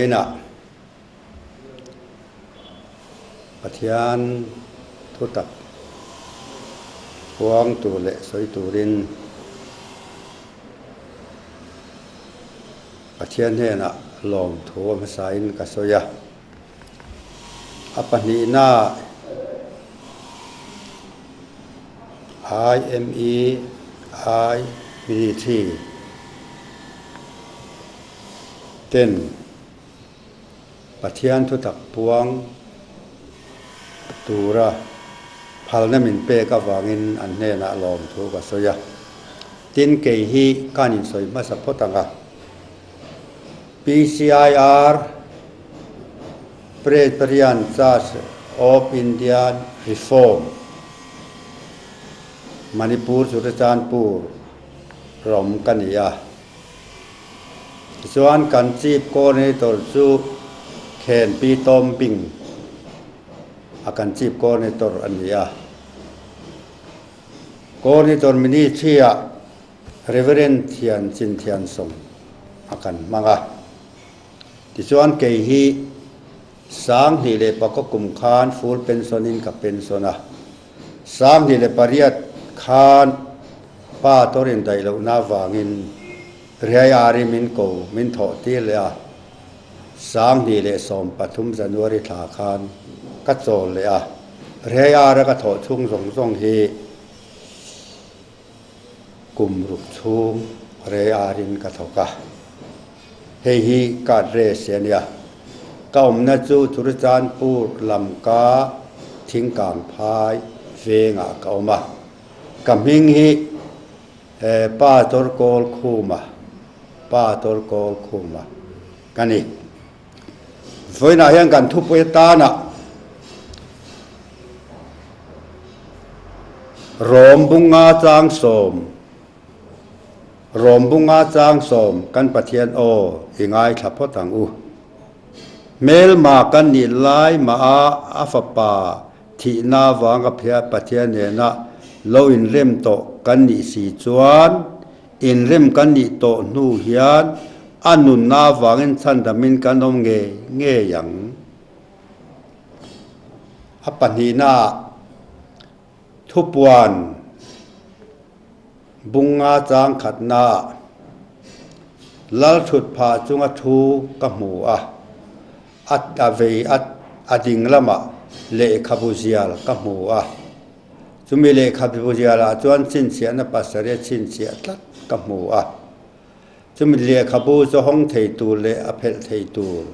Vawiinah Pathian thutak puang tur leh sawi turin Pathian hnenah lawmthu a hmasain ka sawi a. A pahnihna IME I Ministry ten Pathian thutak puang tura phalna min pek avangin an hnenah lawmthu ka sawi a. Tin, kei hi ka han insawi hmasa phawt ang a. PCIR, Presbyterian Church of Indian Reform, Manipur Churachandpur rawm ka ni a. Tichuan kan Chief Coordinator chu Khen Pi Tom Bing a kan Chief Coordinator a ni a. Coordinator Ministry-ah Reverend Thian Chin Thian Sawng a kan hmang a. Tichuan kei hi 2009 kum khan full pension in ka pension a. 2008 khan pa tawrin daih lohna avangin Riai Ari min ko min thawh tir leh a. 2013 January thla khan ka chawl leh a. Riai Ara ka thawh chhung zawng zawng hi Kum ruk chhung rei arin ka thawk a, hei hi ka address a nia. Ka awmna chu Churachandpur Lamka Thingkang Phai vengah ka awm a. Ka hming hi Pa Tawrkawl Khuma, Pa Tawrkawl Khuma ka ni. Vawiinah hian kan thupui atana Rom bunga chang sawm, Rom bunga chang sawm kan Pathian aw i ngaithla phawt ang u. Hmelma kan nih lai mah a a fapa thihna vanga Pathian nena lo inrem tawh kan nih si chuan Inrem kan nih tawh hnu hian a nunna avangin chhandamin kan awm ngei ngei ang. A pahnihnaah thupuan bunga chang khatnaah Lalthut phah chunga thu ka hmu a, a vei a ding lamah lehkhabu zial ka hmu a. Chumi lehkhabu zialah chuan chhinchhiahna pasarih a chhinchhiah tlat ka hmu a. Chumi lehkhabu chu hawng thei tur leh a phelh thei tur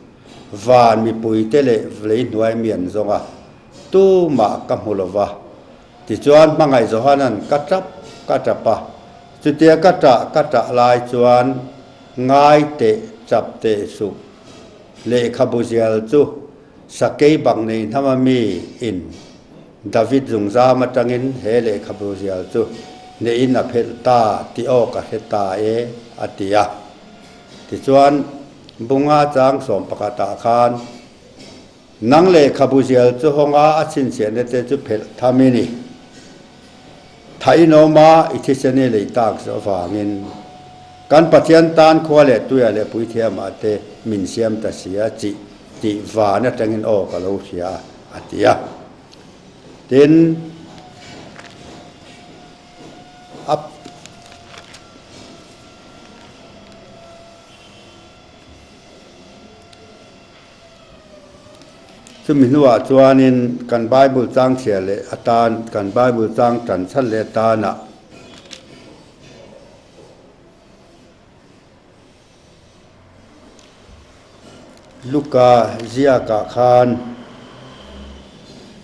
van mipuite leh lei hnuai mi an zawng a, tumah ka hmu lo va. Tichuan hmangaih Johanan ka tap ka tap a, chutia ka tah ka tah lai chuan ngai teh chap teh suh lehkhabu zial chu sakei bak nei hnama mi in David zungzam atangin he lehkhabu zial chu hnehin a phelh ta tih aw ka hre ta e, a ti a. Tichuan, Bunga chang 11 ah khan, Nang lehkhabu zial chu hawnga a chhinchhiahna te chu phelh tham i ni. Tha inawma i thisen i lei tak zawh avangin kan Pathian tan khua leh tuia leh puithiamah te min siam ta si a chih tih van atangin aw ka lo hria a. A ti a. Tin, a Chumi hnuah chuanin kan Bible chang chhiah leh atan, kan Bible chang tan chhan leh atanah, Luka ziakah khan,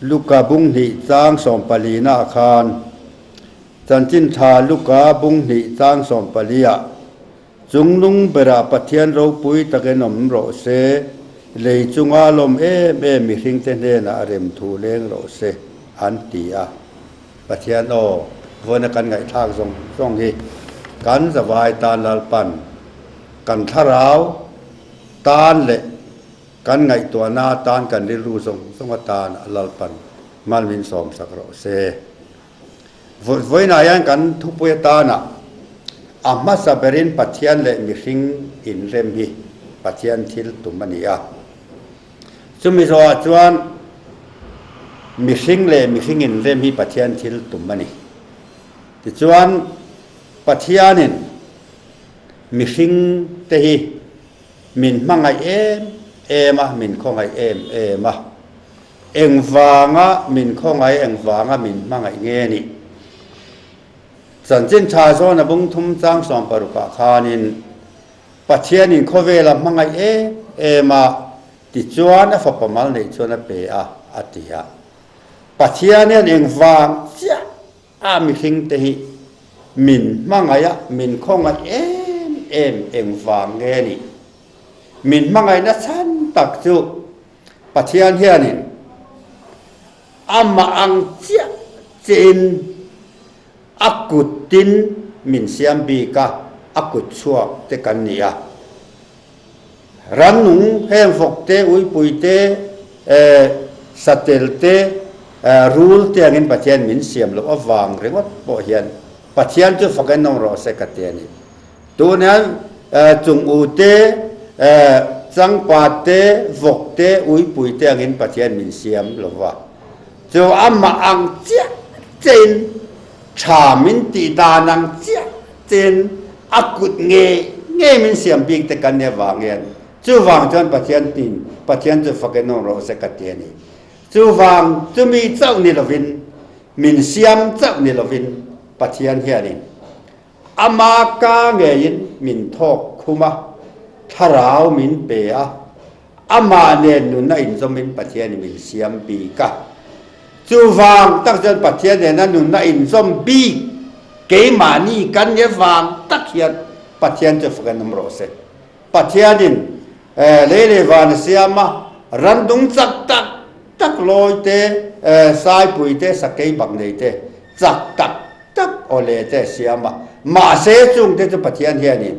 Luka bung hnih chang sawmpalinaah khan, Chanchin Tha Luka bung hnih chang sawmpaliah, Chungnung berah Pathian ropui takin awm rawh se, lei chunga lawm em em mihringte hnenah a rem thu leng rawh se, an ti a. Pathian aw, vawiina kan ngaihthlak zawng zawng hi kan zavai tan Lalpan kan thlarau tan leh kan ngaihtuahna atan kan rilru zawng zawng atan Lalpan mal min sawmsak rawh se. Vawiinah hian kan thupui atana a hmasa berin Pathian leh mihring inrem hi. Pathian thil tum a ni a. Chumi zawhah chuan mihring leh mihring inrem hi Pathian thil tum a ni. Tichuan, Pathianin mihring te hi min hmangaih em em a, min khawngaih em em a. Engvanga min khawngaih, engvanga min hmangaih nge nih? Chanchin tha zawn a bung thum chang sawm parukah khanin Pathianin khawvela hmangaih em em a, tichuan a fapa mal neih chuan a pe a, a ti a. Pathian hian engvang chiah a mihring te hi min hmangaih a, min khawngaih em em engvang nge nih? Min hmangaihna chhan tak chu Pathian hianin amah ang chiah chiahin a kuttin min siam bik a, a kut chhuak te kan ni a. Rannung heng vawk te, uipui te, satel te, rul te angin Pathian min siam loh avang ringawt pawh hian Pathian chu fak en awm rawh se ka ti a ni. Tun hian chung u te, changpa te, vawk te, uipui te angin Pathian min siam lo va. Chu amah ang chiah chiahin, tha min tih dan ang chiah chiahin a kut ngei ngei min siam bik te kan nia vang hian chuvang chuan Pathian tin Pathian chu fak en awm rawh se ka ti a ni. Chuvang chumi chauh ni lovin, min siam chauh ni lovin Pathian hianin Ama ka ngeiin min thawk khum a, thlarau min pe a, amah nen nunna inzawmin Pathianin min siam bik a. Chuvang tak chuan Pathian nena nunna inzawm bik keimahni kan nia vang tak hian Pathian chu fak en awm rawh se. Pathianin lei leh van a siam a, randung chak tak tak lawi te, saipui te, sakei bak nei te chak tak tak aw le te siam a, mahse chungte chu Pathian hianin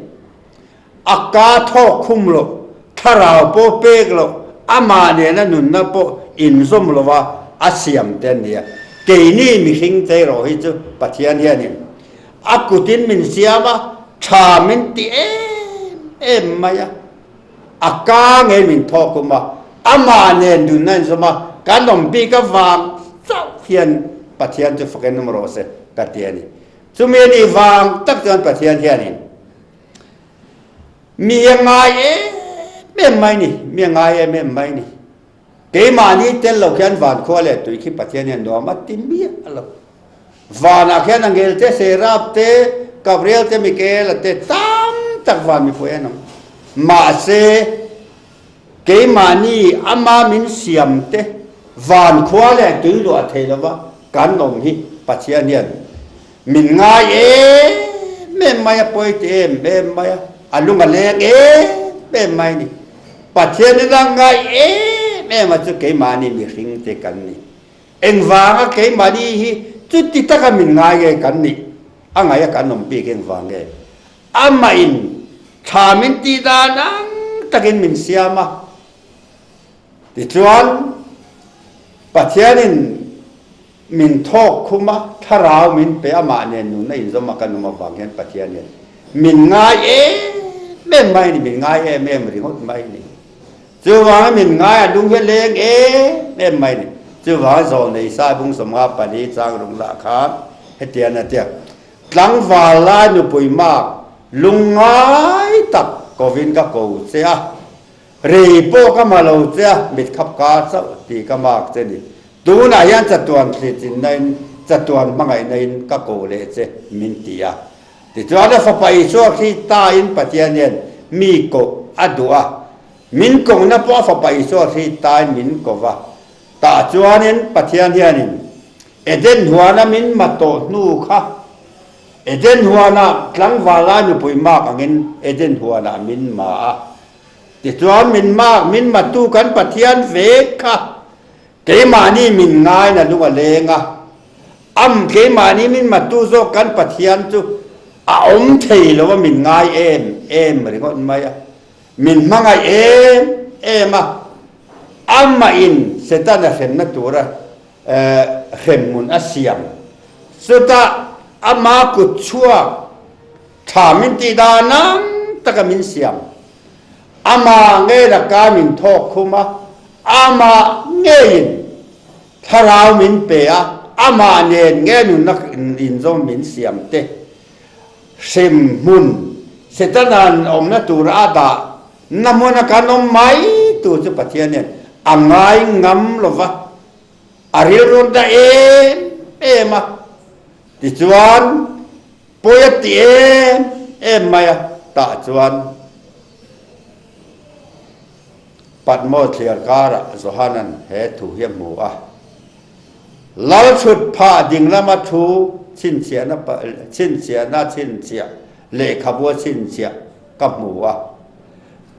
a ka thawk khum loh, thlarau pawh pek loh, amah nena nunna pawh inzawm lova a siam te an ni a. Keini mihring te erawh hi chu Pathian hianin a kutin min siam a, tha min ti em em mai a. A ka ngei min thawk um a, amah nen nunna inzawm a, kan awm bik avang chauh hian Pathian chu fakin awm rawh se ka ti a ni. Chumi a nih vang tak chuan Pathian hianin mi a ngai em em mai ni, mi a ngai em em mai ni. Keimahni tel lo khian van khua leh tui khi Pathian hian nuam a ti miah lo. Vanah khian angel te, Seraph te, Gabriel te, Mikael te tam tak van mipui an awm. Mahse, keimahni ama min siam te van khua leh tui luah thei lova kan awm hi Pathian hian min ngai em em mai a, pawi ti em em mai a, a lung a leng em em mai a ni. Pathian in a ngaih em em a chu keimahni mihring te kan ni. Engvanga keimahni hi chuti taka min ngai nge kan nih? A ngaih a kan awm bik engvang nge? Amah in thla min tih dan ang takin min siam a. Tichuan Pathianin Min thawk khum a, thlarau min pe amah nen nunna inzawm a kan awm avang hian Pathian hian min ngai em em mai a ni, min ngai em em ringawt mai a ni. Chuvanga min ngai a lung hi a leng em em mai a ni. Chuvanga Zawlnei Saibung 54 chang rung lah khan hetiang a tia, Tlangval lai nupui mak lung ngai tak kovin ka ko che a, rei pawh ka ma lo che a, mit khap ka chauh ti ka mak che ni. Tunah hian chatuan thlichinna in chatuan hmangaihna in ka ko leh che min ti a. Tichuan a fapa Isua Krista in Pathian hian mi koh a duh a, min kohna pawh a fapa Isua Krista in min ko va. Tah chuanin Pathian hianin Eden huana min ma tawh hnu kha Eden huana tlangval lai nupui mak angin Eden huanah min ma a. Tichuan min mak min matu kan Pathian ve kha Keimahni min ngaina lung a leng a, am keimahni min matu zawk kan Pathian chu a awm thei lo a, min ngai em em ringawt mai a, min hmangaih em em a, amahin Setana hremna tura hremhmun a siam chutah ama kut chhuak tha min tih dan ang taka min siam. Amah ngei laka min thawk khum a, amah ngeiin thlarau min pe a, amah nen nge nunna inzawm min siam te. Hrem hmun, Setana'n awmna tura a dah na hmuna kan awm mai tur chu Pathian hian a ngai ngam lo va, a rilru ta em em a. Tichuan, pawi a ti em em mai a, tah chuan Patmos thliar karah Johana'n he thu hi a hmu a. Lal chhut phah ding lama thu chhinchhiahna chhinchhiahna chhinchhiah lehkhabua chhinchhiah ka hmu a.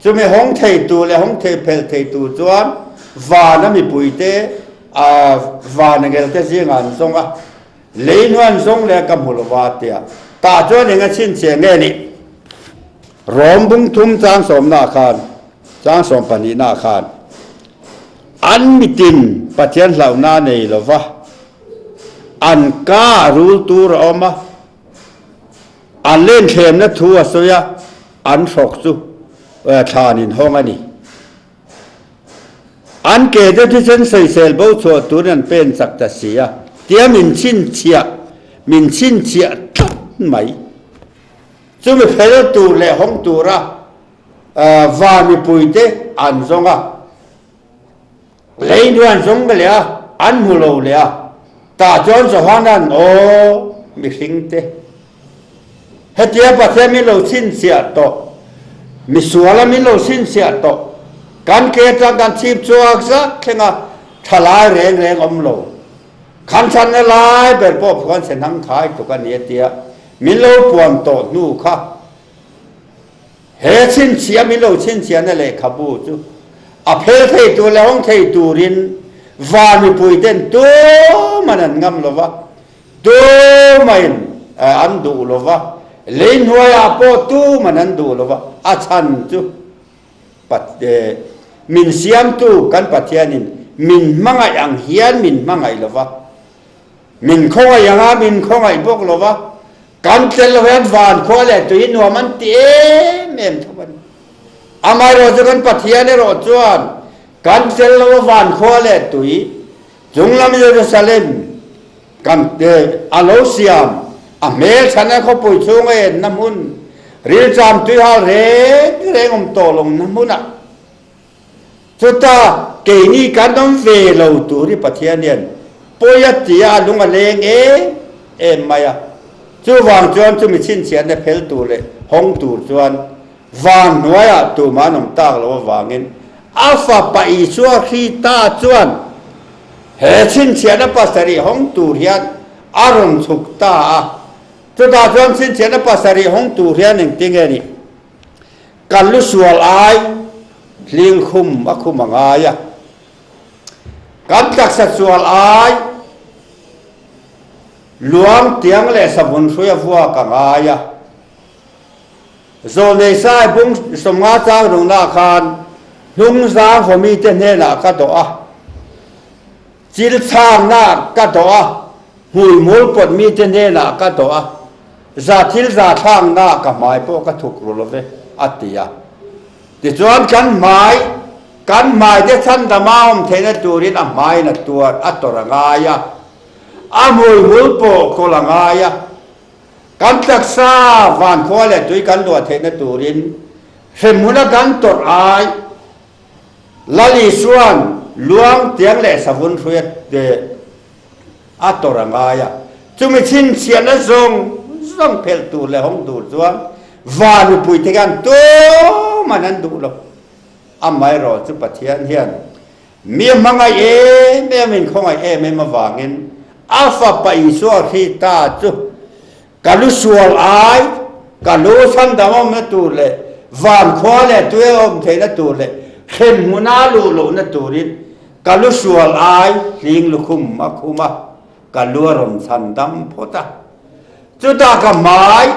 Chumi hawng thei tur leh hawng thei phelh thei tur chuan vana mipuite vana ngelte zingah an zawng a, lei hnuai an zawng leh ka hmu lo va tia tah chuan eng a chhinchhiah nge nih? Rom bung thum chang sawmnaah khan chang sawm pahnihnaah khan an mitin Pathian hlauhna a nei lo va, an ka a rul tur a awm a, An lenthlemna thu a sawi a, an hrawk chu thlan in hawng a ni. An ke te thisen sawisel bo chhuah turin an pen chak ta si a, tia min chhinchhiah, min chhinchhiah tlat mai. Chumi fel tur leh hawng tura van mipuite an zawng a. Lei nuan zawng ka leh a, an hmu lo leh a. Tah chuan Johana'n, Aw, mihringte, hetia Pathian min lo chhinchhiah tawh, misuala min lo chhinchhiah tawh, kan ke atang kan chhip chhuak zat thleng a, thalai reng reng awm lo. Khan chhanna lai ber pawh phuan chhe hnang khai tluk a ni a tia min lo puan tawh hnu kha. He chhinchhiah min lo chhinchhiahna lehkhabu chu a phel thei tur leh hawng thei turin van mipuiten tuman an ngam lo va, tumain an duh lo va, lei hnuaiah pawh tuman an duh lo va, a chhan chu min siamtu kan Pathianin min hmangaih ang hian min hmangaih lo va. Min khawngaih ang a, min khawngaih bawk lo va, kan tel lo hian van khua leh tui nuam an ti em em tho a ni. Amaherawh chu kan Pathian erawh chuan kan tel lo a van khua leh tui chunglam Jerusalem kan a lo siam a hmelchhana khawpui chhunga enna hmun rilṭam tuihal reng reng awm tawh lawngna hmunah Chuta keini kan awm ve lo tur hi Pathian hian pawi a ti a, a lung a leng em em mai a. Chuvang chuan chumi chhinchhiahna phel tur leh hawng tur chuan van hnuaiah tumah an awm tak loh avangin a fapa Isua Krista chuan he chhinchhiahna pasarih hawng tur hian a rawn chhuk ta a. Chutah chuan chhinchhiahna pasarih hawng tur hian engtinge nih? Kan lu sual ai hling khum a khum a ngai a, kan taksa sual ai luang tiang leh savun hrui a vuak a ngai a. Zawlnei sai bung 50 chang rungna khan hnungzang vawmite hnenah ka dawh a. Chil chhangna ka dawh a, hmuihmul pawt mite hnenah ka dawh a, za thil za thlakna ka hmai pawh ka thuk ru lo ve, a ti a. Tichuan kan hmai, kan hmaite chhandama awm theihna turin a hmaiin a tuar, a tawrh a ngai a, a hmuihmul pawh kawl a ngai a, kan taksa vankhua leh tui kan luah theihna turin hremhmuna kan tawrh ai, Lal Isua'n luang tiang leh savun hrui a a tawrh a ngai a, chumi chhinchhiahna zawng zawng phelh tur leh hawng tur chuan van mipuite hian tuman an duh lo. Amaherawh chu Pathian hian mi a hmangaih em em in khawngaih em em avangin a Fapa Isua Krista chu Ka lu sual ai, ka lu chhandam awmna tur leh vankhua leh tui a awm theihna tur leh hremhmuna luh lohna turin ka lu sual ai hling lukhum a khum a, ka lu a rawn chhandam phawt a. Chutah ka hmai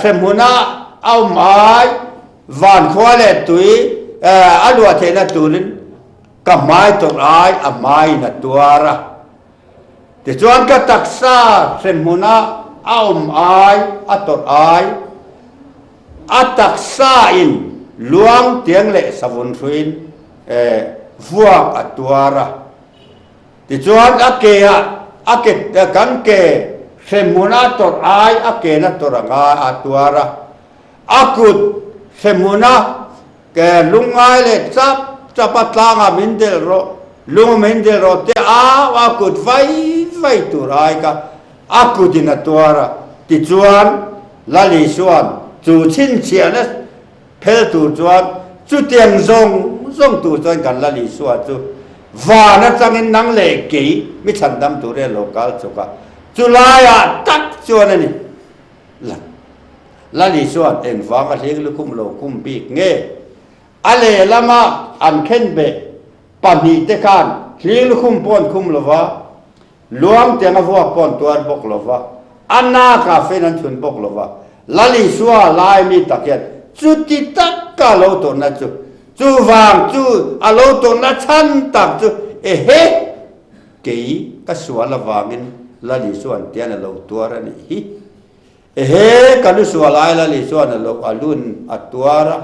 hremhmuna a awm ai, vankhua leh tui a luah theihna turin ka hmai tawrh ai a hmaiin a tuar a. Tichuan ka taksa hremhmuna a awm ai, a tawrh ai, a taksa in Luang tiang leh savun hruiin vuak a tuar a. Tichuan a ke ah a ke kan ke hremhmun a tawrh ai a ke na tawrh a ngai a tuar a. A kut hremhmun a ke lungngai leh chap chap a tlang ah min delh rawh, lung ah min delh rawh te au a kut vai vai tur ai kha a kut in a tuar a. Tichuan Lal Isuan chu chhinchhiahna Phel tur chuan chutiang zawng zawng tur chuan kan Lal Isua chu van atangin nang leh kei mi chhandam tur hian lo kal chuk a, chu laiah tak chuan a ni. Lal Isua'n engvang a hling lukhum lo khum bik nge? A lehlama an khenbeh pahnihte khan hling lukhum pawh an khum lo va, Luang tiang a vuak pawh an tuar bawk lo va, a nak ah fein an chhun bawk lo va. Lal Isua lai mi tak hian chuti taka a lo tawrhna chu, chuvang chu a lo tawrhna chhan tak chu ehe, kei ka sual avangin Lal Isua'n tian a lo tuar a nih hi. Ehe, ka lu sual ai Lal Isua'n a lo a lun a tuar a,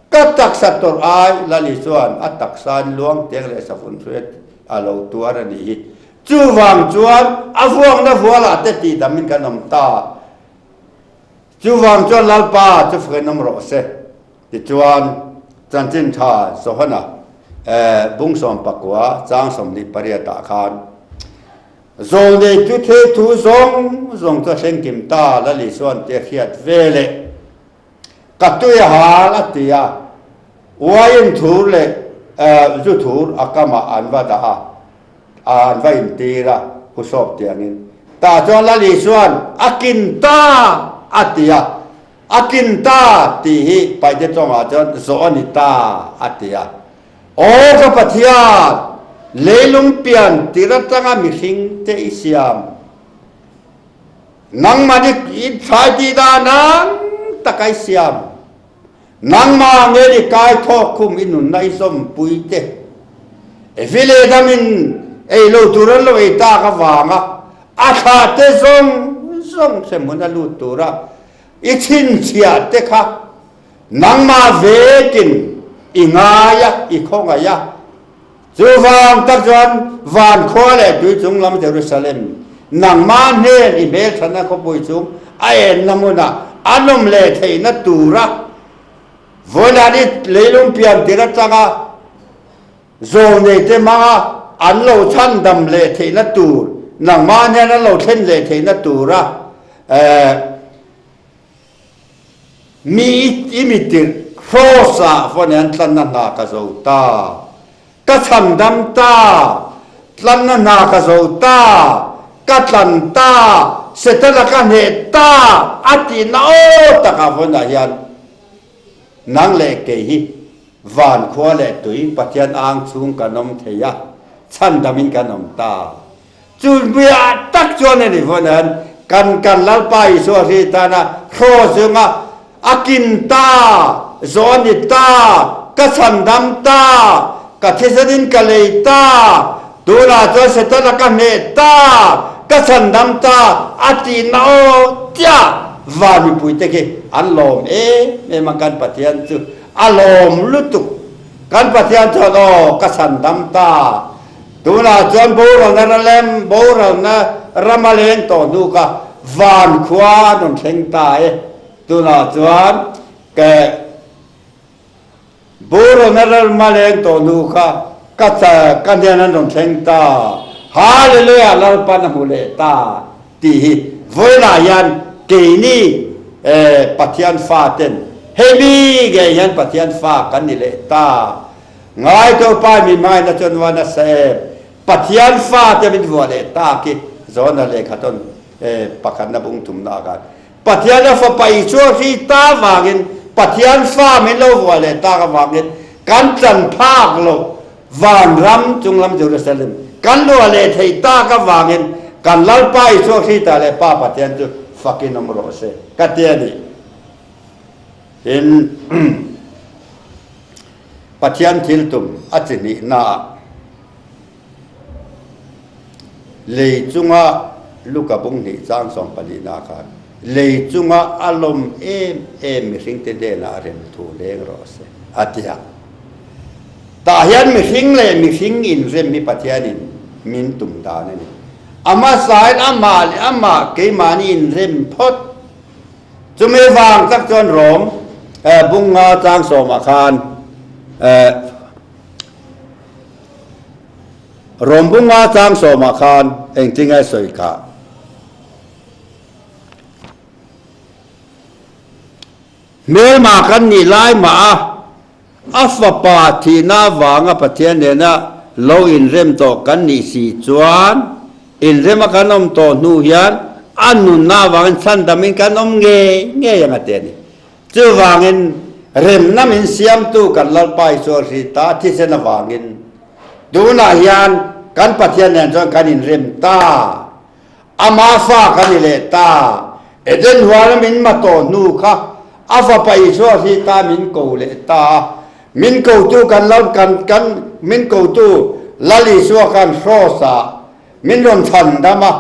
Ka taksa tawrh ai Lali chuan a taksain luang teng leh savun hruai a lo tuar a nih hi. Chuvang chuan a vuakna vualah te tihdamin kan awm ta. Chuvang chuan Lalpa chu fakin awm rawh se. Tichuan Chanchin Tha Johana bung 19 chang 28 ah khan Zawlneitu thei thu zawng zawng chu a thleng kim ta Lali chuan tia hriat ve leh. Ka tui a hal a ti a, uaiin thur leh zu thur a kamah an va dah a, an va intir a, husawp tiangin. Tah chuan Lali chuan, A kin ta! a ti a, A kin ta tih hi Paite tawngah chuan zawh a ni ta a ti a. Aw ka Pathian, leilung pian tir atanga mihringte i siam. Nangmah nih i thlai ti dah nang tak ai siam. Nangmah nge ni kai thawk khum i nunna i zawmpui te. Evi leh damin ei lo tur an lo ei tak avanga a thla te zawng zawng hremhmun a lut tura i chhinchhiah te kha nangmah vekin i ngai a, i khawngaih a. Chuvang tak chuan van khua leh tui chung lam Jerusalem, nangmah hnen i hmelthatna khawpui chung a enna hmunah a nawm leh theihna tura vawilah ni leilung pian tir atanga zawlneite hmanga an lo chhandam leh theihna tur, nangmah hnen an lo thlen leh theihna tura Mi i mitirh Kraws-ah vawn an tlanna hna ka zo ta. Ka chhandam ta. Tlanna hna ka zo ta. Ka tlan ta. Setana ka hneh ta a tihna aw takah vawnah hian nang leh kei hi van khua leh tui Pathian ang chhung kan awm thei a, chhandamin kan awm ta. Chu hmuiah tak chuan a ni vawn an kan kan Lalpa Isua hri tana hraw zunga a kin ta, zawh a ni ta, ka chhandam ta, ka thisenin ka lei ta, tunah chuan Setana ka hneh ta, ka chhandam ta a tihna aw tia van mipuite khi an lawm em em a, kan Pathian chu a lawm lutuk. Kan Pathian chuan aw ka chhandam ta. Tunah chuan boralna ralem, boralna rama leng tawh hnu kha van khua an rawn thleng ta e. Tunah chuan ke boralna rama leng tawh hnu kha ka ka hnen an rawn thleng ta. Hallelujah Lalpan a hmu leh ta tih hi vawiinah hian keini Pathian faten hemi ngei hian Pathian fa kan ni leh ta. Ngaito pa mi hmaina chuan va nasa em? Pathian fate min vuah leh tak hi Johana lehkha tawn pakhatna bung thumna ah khan Pathian a fapa Isua hri ta vangin Pathian fa min lo vuah leh tak avangin kan tlan phak lo vanram chunglam Jerusalem kan luah leh theih tak avangin kan Lalpa Isua hri ta leh Pa Pathian chu fakin awm rawh se ka ti a ni. Tin. Pathian thil tum a chi hnihnaah lei chunga Luka bung hnih chang 14 khan. Lei chunga a lawm em em mihringte hnenah remthu leng rawh se, a ti a. Tah hian mihring leh mihring inrem hi Pathianin min tum dan a ni. A hmasain amah leh amah keimahni inrem phawt. Chumi vang tak chuan Rom bunga tlang sawmah khan Rom bunga tlang sawmah khan engtinge sawi kah? Hmelma kan nih lai mah a, a fapa thihna avanga Pathian nena lo inrem tawh kan nih si chuan inrema kan awm tawh hnu hian a nunna avangin chhandamin kan awm ngei ngei ang a ti a ni. Chuvangin remna min siamtu kan Lalpa Isua Hrita thisen avangin tunah hian kan Pathian nen chuan kan inrem ta. Amah fa ka ni leh ta. Eden huana min ma tawh hnu kha a fapa Isua hi ta min ko leh ta a. Min kotu kan lo kan kan min kotu Lal Isua khan hraws ah min rawn chhan dam a.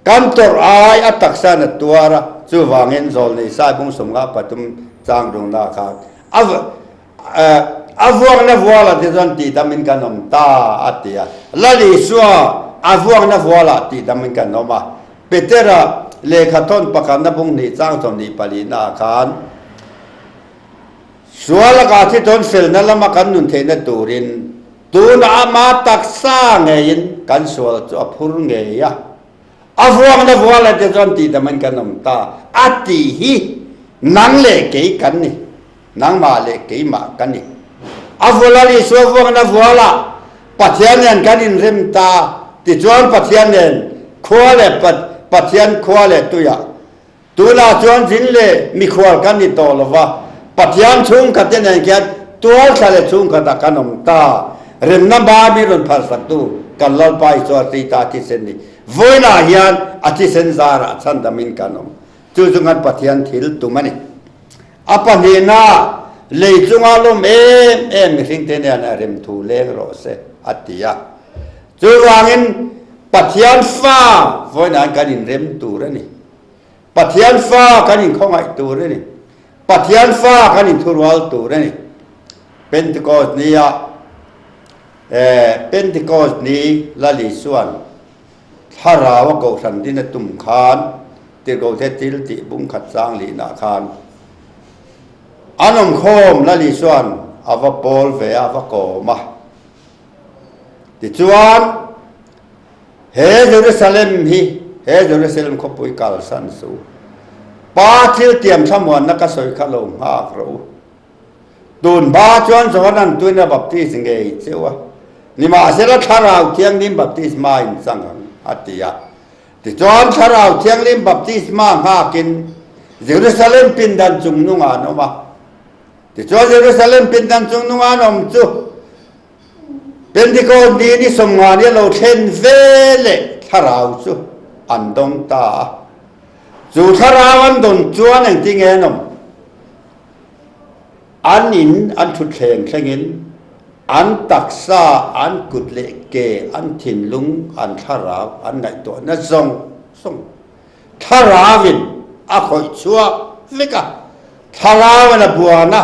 Kan tawrh ai a taksa na tuar a. Chuvangin Zawlnei Sai bung sawmnga pathum chang dungna khan a A vuakna vualah te chuan tihdamin kan awm ta, a ti a. Lal Isua a vuakna vualah tihdamin kan awm a. Petera lehkha thawn pakhatna bung hnih chang 24 naah khan, Sual lakah thi tawn felna lama kan nun theihna turin tunah ama taksa ngeiin kan sual chu a phur ngei a. A vuakna vualah te chuan tihdamin kan awm ta, a tih hi nang leh kei kan ni. Nangmah leh keimah ka ni. A vul a Isua vuakna vualah Pathian nen kan inrem ta, tichuan Pathian nen khua leh Pathian khua leh tuiah tunah chuan zin leh mikhual kan ni tawh lo va, Pathian chhungkhatte nen khian tualthla leh chhungkhatah kan awm ta. Remna hma mi rawn phalsaktu kan Lalpa Isua Krista thisen ni. Vawiinah hian a thisen zarah chhandamin kan awm. Chu chu kan Pathian thil tum a ni. A pahnihna, lei chunga lawm em em mihringte nen a rem thu leng rawh se, a ti a. Chuvangin Pathian fa vawiin kan inrem tur a ni. Pathian fa kan inkhawngaih tur a ni. Pathian fa kan inthurual tur a ni. Pentecost nia Pentecost ni Lal Isuan Thlarau a kohhran din a tum khan Tirhkohte thil tih bung khat chang lihnah khan an awm khawm Lal Isuan a va pawl ve a, a va kawm a. Tichuan, he Jerusalem hi, he Jerusalem khawpui kalsan suh u. Pa thil tiam thlamuanna ka sawi kha lo nghak rawh u. Tun hma chuan Johanan tuina baptis ngei cheu a, nimahsela Thlarau Thianghlim baptisma in chang ang, a ti a. Tichuan Thlarau Thianghlim baptisma nghakin Jerusalem pindan chung nungah an awm a. Tichuan Jerusalem pindan chung nungah an awm chu Pentecost ni ni sawmnga ni a lo thlen ve leh Thlarau chu an dawng ta a. Chu Thlarau an dawn chuan engtinge an awm? An in an thutthleng thlengin an taksa, an kut leh ke, an thinlung, an thlarau, an ngaihtuahna zawng zawng thlarauin a khawih chhuak vek a, thlarauin a buan a,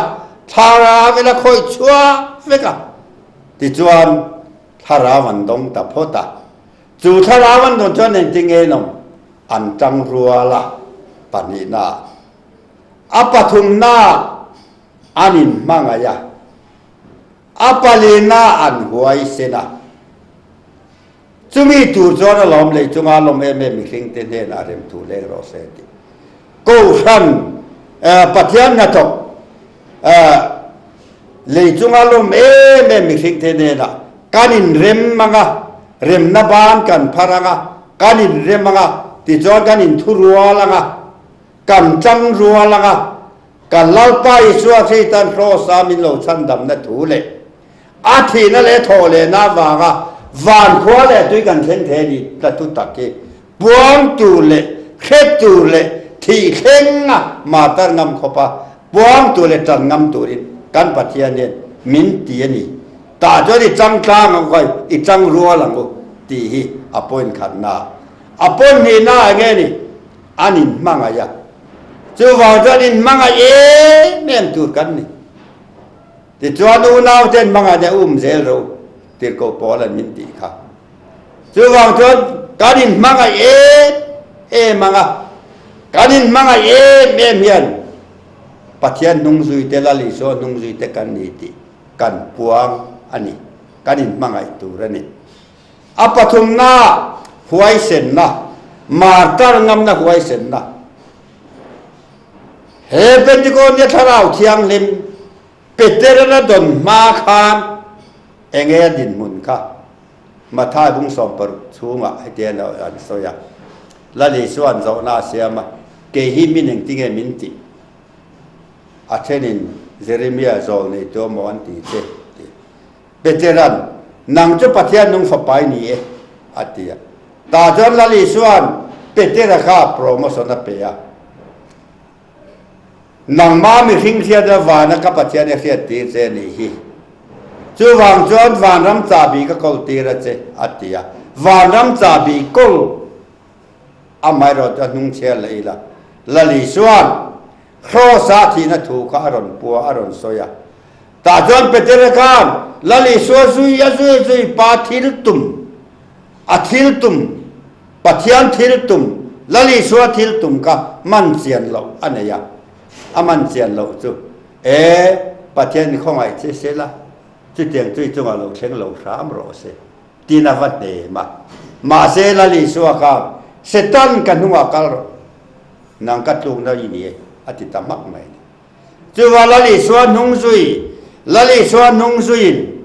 thlarauin a khawih chhuak vek a, tichuan thlarau an dawng ta phawt a. Chu thlarau an dawn chuan engtinge an awm? An tangrual a, pahnihnaah. A pathumna an inhmangaih a, a palina an huaisen a. Chumi tur chuan a lawm lei chunga lawm em em mihringte hnenah remthu leng rawh se tih Kohhran Pathian hnathawk lei chunga lawm em em mihringte hnenah kan inrem ang a, remna ban kan phar ang a, kan inrem ang a, tichuan kan inthurual ang a. Kan chang rual anga kan Lalpa Isua Krista'n Kraws-a min lo chhandamna thu leh a thihna leh thawhlehna avanga van khua leh tui kan thleng thei a ni tla thu tak hi puang tur leh hre tur leh thih thlenga matar ngam khawpa puang tur leh tan ngam turin kan Pathian hian min ti a ni. Tah chuan i chang tlang ang u, i chang rual ang u tih hi a point khatna. A point hnihna eng nge ni? An inhmangaih a, chuvang chuan inhmangaih em em tur kan ni. Tichuan unaute inhmangaihna um zel ro tirhkoh pawl an min tih kha. Chuvang chuan kan inhmangaih em em ang a, kan inhmangaih em em hian Pathian hnungzuite Lal Isua hnungzuite kan ni tih kan puang a ni, kan inhmangaih tur a ni. A pathumna, huaisenna, martar ngamna huaisenna. He Pentecost-nia Thlarau Thianghlim Petera la dawn hma khan enge a dinhmun kha Mathai bung 60 chhungah hetiang lo an sawi a. Lal Isua'n zawhna a siam a, Kei hi min engtinge min tih? A thenin Jeremia zawl neitu amaw an ti che ti. Petera'n, Nang chu Pathian nung fapa i ni e, a ti a. Tah chuan Lal Isua'n Petera kha promotion a pe a. Nangmah mihring hriatna vana ka Pathian i hriat tir che a nih hi. Chuvang chuan vanram chahbi ka kawl tir a che, a ti a. Vanram chahbi kawl amaherawhchu a hnung chhiar leh ila. Lal Isua'n Kraws-a thihna thu kha a rawn pua, a rawn sawi a. Tah chuan Petera khan Lal Isua zui a zui a zui pa thil tum, a thil tum, Pathian thil tum, Lal Isua thil tum kha man chian loh a nei a. A man chian loh chu, E, Pathian i khawngaih che se la, chutiang chu i chungah lo thleng lo hram rawh se, tiin a va hnem a. Mahse Lal Isua khan, Setan ka hnungah kal rawh, nang ka tlukna i ni e, a ti ta hmak mai a ni. Chuvah Lal Isua hnung zui, Lal Isua hnung zuiin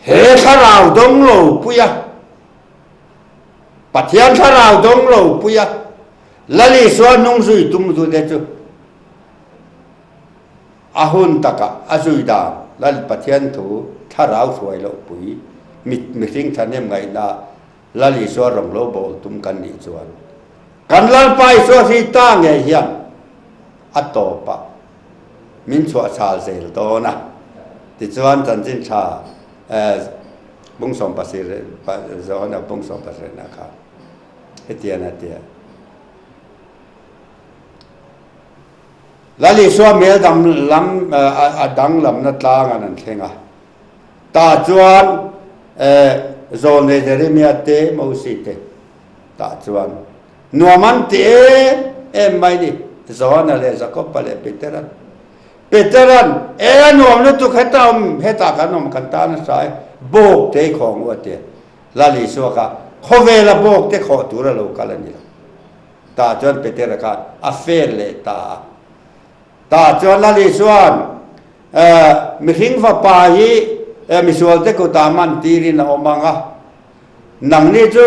he thlarau dawng lo puia, Pathian thlarau dawng lo puia Lal Isua hnung zui tum zute chu a hun takah a zui dan Lal Pathian thu thlarau hruai loh pui mihring thahnem ngaihna Lal Isua rawng lo bawl tum kan nih chuan kan Lalpa Isua hri ta ngei hian a tawpah min chhuah chhal zel dawn a. Tichuan chanchin tha bung 70 Johana bung 17 ah khan hetiang a ti a. Lal Isua hmel dam lam a danglamna tlangan an thleng a. Tah chuan Zawlnei Jeremia te, Mosi te tah chuan nuam an ti em em mai ni, Johana leh Jakoba leh Petera'n. Petera'n, E a nuam lutuk heta awm, hetah kan awm kan tan a hrai, bawk te i khawh ang u a ti a. Lal Isua kha khawvela bawk te khawh tur a lo kal a ni lo. Tah chuan Petera kha a fel leh ta a. Tah chuan Lal Isua'n mihring fapa hi misualte kutah man tirin a awm ang a, nangni chu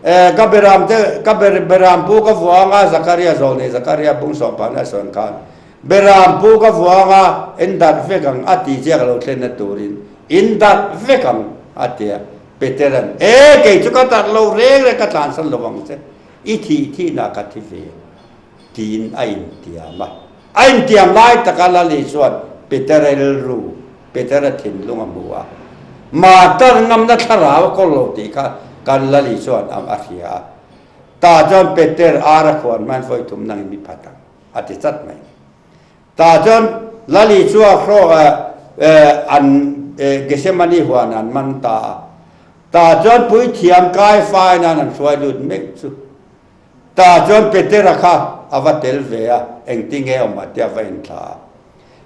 ka beram te, ka beram pu ka vuah ang a, Zakaria zawlnei Zakaria bung sawmpahna a sawn khan, beram pu ka vuah ang a, in darh vek ang a tih chiah ka lo thlenna turin in darh vek ang a ti a. Petera'n, E, kei chu ka darh lo reng reng ka tlansan lo ang che, i thih thihna ka thi ve. Tiin a intiam a. A intiam lai taka Lali chuan Petera rilru, Petera thinlung a hmu a. Martar ngamna thlarau a kawl lo tih kha kan Lali chuan a hria a. Tah chuan Peter ar a khuan hmain vawi thum nangin mi phat ang, a ti chat mai. Tah chuan Lali chu a hrawh an Gethsemane huan an man ta a. Tah chuan puithiam Kaifa in an hruai lut meuh chu. Tah chuan Petera kha a va tel ve a, engtinge awm a tia va inthla a.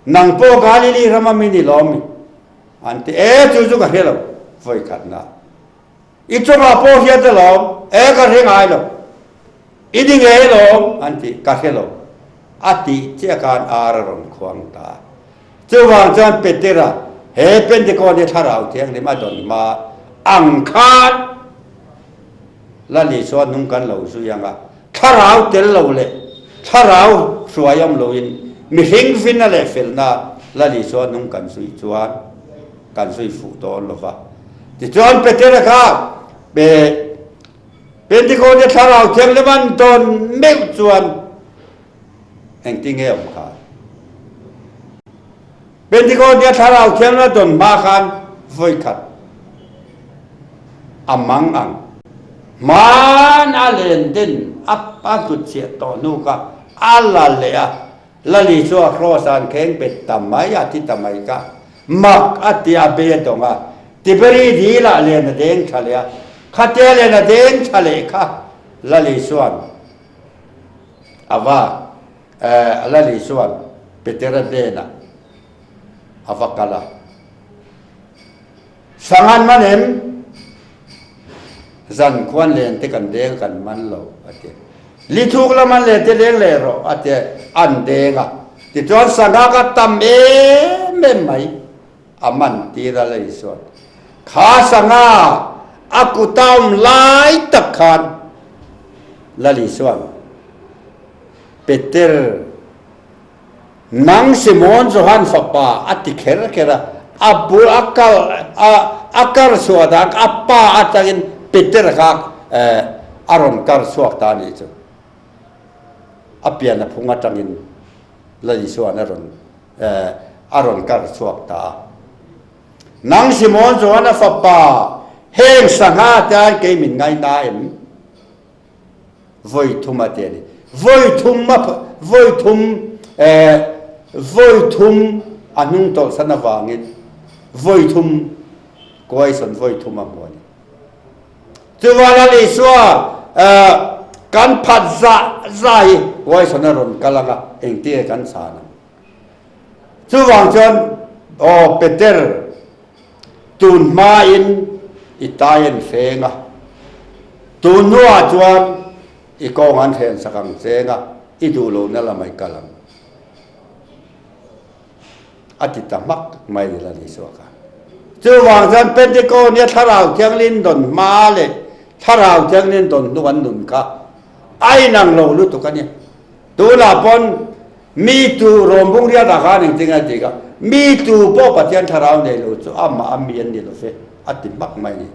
Nang pawh Galili rama mi ni lawm i? An ti, E, chu chu ka hre lo, vawi khatna. I chungah pawh hriat alawm, E, ka hre ngai lo. I ni ngei alawm, an ti, ka hre lo. A tih chiah khan ar a rawn khuang ta a. Chuvang chuan Petera, he Pentecost hi Thlarau Thianghlim a dawn hma ang khan Lal Isua hnung kan lo zui ang a, Thlarau tel lo leh Thlarau hruai awm loin mihring finna leh felna Lal Isua hnung kan zui chuan kan zui fuh dawn lo va. Tichuan Petera kha Pentecost hi Thlarau Thianghlim an dawn meuh chuan Engtinge awm kha? Pentecost nia Thlarau Thianghlim a dawn hma khan vawi khat a mang ang. Hmaan a len den a a hnutchhiah tawh hnu kha a la leh a, Lali chu a kraws ah an kheng bet ta mai a ti ta mai kha mak a ti a be dawng a, Tiberi dil ah len a deng tha leh a, khatia len a deng tha leh kha Lali chuan a va Lali chuan Petera hnenah a va kal a. Sangan man em? Zan khuan len te kan deng kan man lo a ti. Lithuk lam an len te leng leh rawh a ti an deng a. Tichuan sangha ka tam em em mai a man tir a la Isuan. Kha sangha a kuta awm lai tak khan Lal Isuan Peter Nang Simon Johan fapa a ti kher kher a, a bul a kal a a kar chhuah dan a pa atangin Peter kha a rawn kar chhuak ta a nih chu. A pian a phung atangin Lal Isua'n a rawn a rawn kar chhuak ta a. Nang Simon Johan a fapa heng sangha te aiin kei min ngaina em? Vawi thum a ti a ni. Vawi thum a vawi thum eh vawi thum a hnung tawlhsan avangin vawi thum question vawi thum a hmu a ni. Chuvan a Isua eh kan phat zah zah hi question a rawn kal ang a, engtinge kan chhan ang. Chuvang chuan aw Peter tun hmain i tai an hreng a, tun hnuah chuan i kawng an hren sak ang cheng a, i duh lohna lamah i kal ang. A ti ta hmak mai ni la Isua khan. Chuvang chuan Pentecost nia Thlarau Thianghlim dawn hma leh Thlarau Thianghlim dawn hnu an nun kha a inang lo lutuk a nia. Tunah pawn mi tu rawngbung riatah khan engtin nge a ti kha, mi tu pawh Pathian thlarau nei lo chu amah a mi an ni lo ve a ti hmak mai a ni.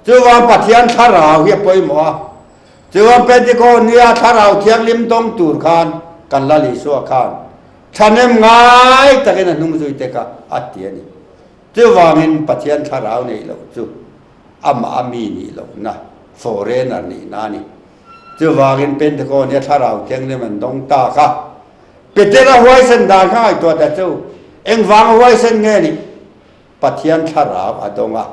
Chuvang Pathian thlarau hi a pawimawh a, chuvang Pentecost nia thlarau thianghlim dawng tur khan kan Lal Isua khan thahnem ngai takin a hnung zui te kha a ti a ni. Chuvangin Pathian thlarau neih loh chu amah a mi nih lohna, foreigner nihna a ni. Chuvangin Pentecost nia thlarau thianghlim an dawng tak a, Petera huaisen dan kha ngaihtuah ta chu engvanga huaisen nge nih? Pathian thlarau a dawng a,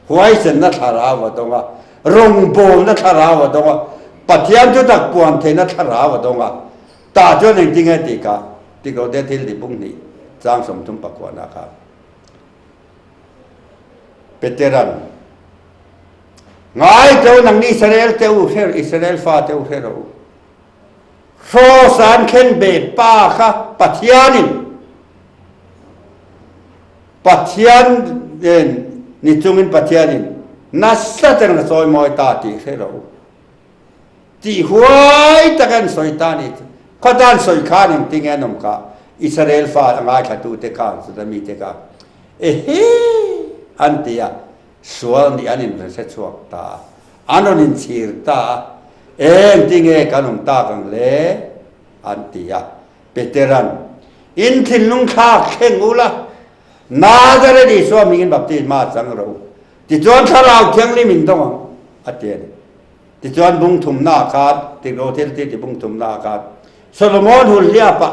huaisenna thlarau a dawng a, rawngbawlna thlarau a dawng a, Pathian thutak puan theihna thlarau a dawng a. Tah chuan engtin nge tih kha Tikrote thil ti bung hnih chang 30 pakuahna khan Petera'n Ngai teu nangni Israel te u hre Israel fa te u hre rawh u. Hraw san khen be pa kha Pathianin Pathian in ni chungin Pathianin nasa takin a chawimawi ta tih hre rawh u. Tih huai taka an sawi ta ni chu. Khawtan sawi khan engtinge an awm kha Israel fa a ngaithlatute khan chuta mite kha ehe an ti a. Sual nih an inhre chhuak ta a, an rawn inchhir ta a, Engtinge kan awm tak ang le? an ti a. Petera'n, In thinlung thlak thleng ula, Nazareth Isua hmingin baptisma chang rawh u, tichuan Thlarau Thianghlim in dawng ang, a ti a ni. Tichuan bung thumnaah khan, Tikro thil ti ti bung thumnaah khan, Solomon Hulhliapa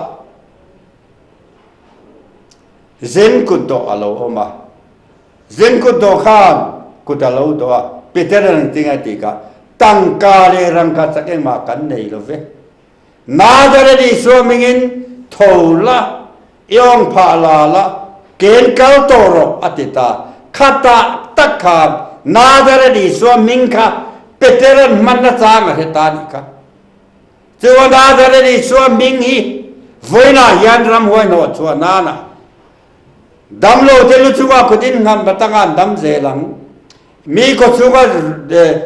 zen kutdawh a lo awm a, Zing kut dawh khan kut a lo dawh a, Peter a reng ting a ti kha, Tangka leh rangka chak engmah kan nei lo ve. Nazareth Isua hmingin tho la, i awng phah la la, ken kal tawh rawh a ti ta. Khatah tak khan Nazareth Isua hming kha Petera'n hman a chang a hre ta nih kha. Chuan Nazareth Isua hming hi vawiinah hian ramhuai hnawh chhuah nana Damlo te lu chungah kut in ngam batang an dam zel ang. Mi kawchhunga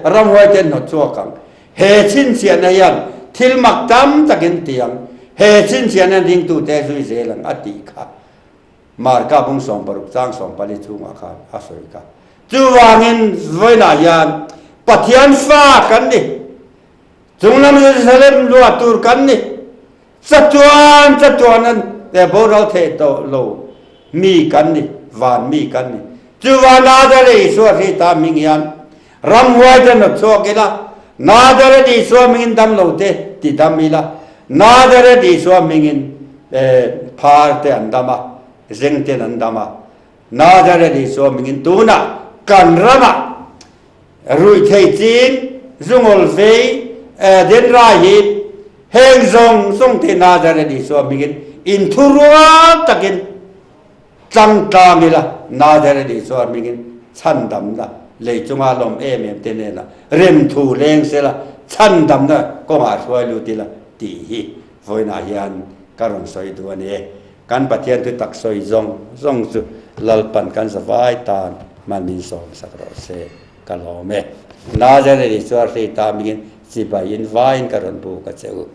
ramhuai te an hnawt chhuak ang. He chhinchhiahna hian thil mak tam takin ti ang. He chhinchhiahna hian ringtu te zui zel ang a tih kha Marka bung 60 chang 14 chhungah khan a sawi kha. Chuvangin vawiinah hian Pathian fa kan ni. Chunglam Jerusalem luah tur kan ni. Chatuan chatuan an boral thei tawh lo mi kan ni, van mi kan ni. Chuva Nazareth Isua Hrita hming hian Ramhuai te nawt chhuak ila, Nazareth Isua hmingin damlo te ti dam ila, Nazareth Isua hmingin phar te an dam a, zeng ten an dam a, Nazareth Isua hmingin tunah kan ramah ruihthei chin, zungawl vei, denrai hi heng zawng zawng te Nazareth Isua hmingin inthurual takin Tlang tlang ila Nazareth Isua hmingin chhandamna lei chunga lawm em em te nena remthu leng sela chhandamna kawngah hruai lut ila tih hi vawiinah hian ka rawn sawi duh a ni e. Kan Pathian thu tak sawi zawng zawng chu Lalpan kan zavai tan hman min sawm sak rawh se ka lawm e. Nazareth Isua hri ta hmingin chibai in vaiin ka rawn buk a che u.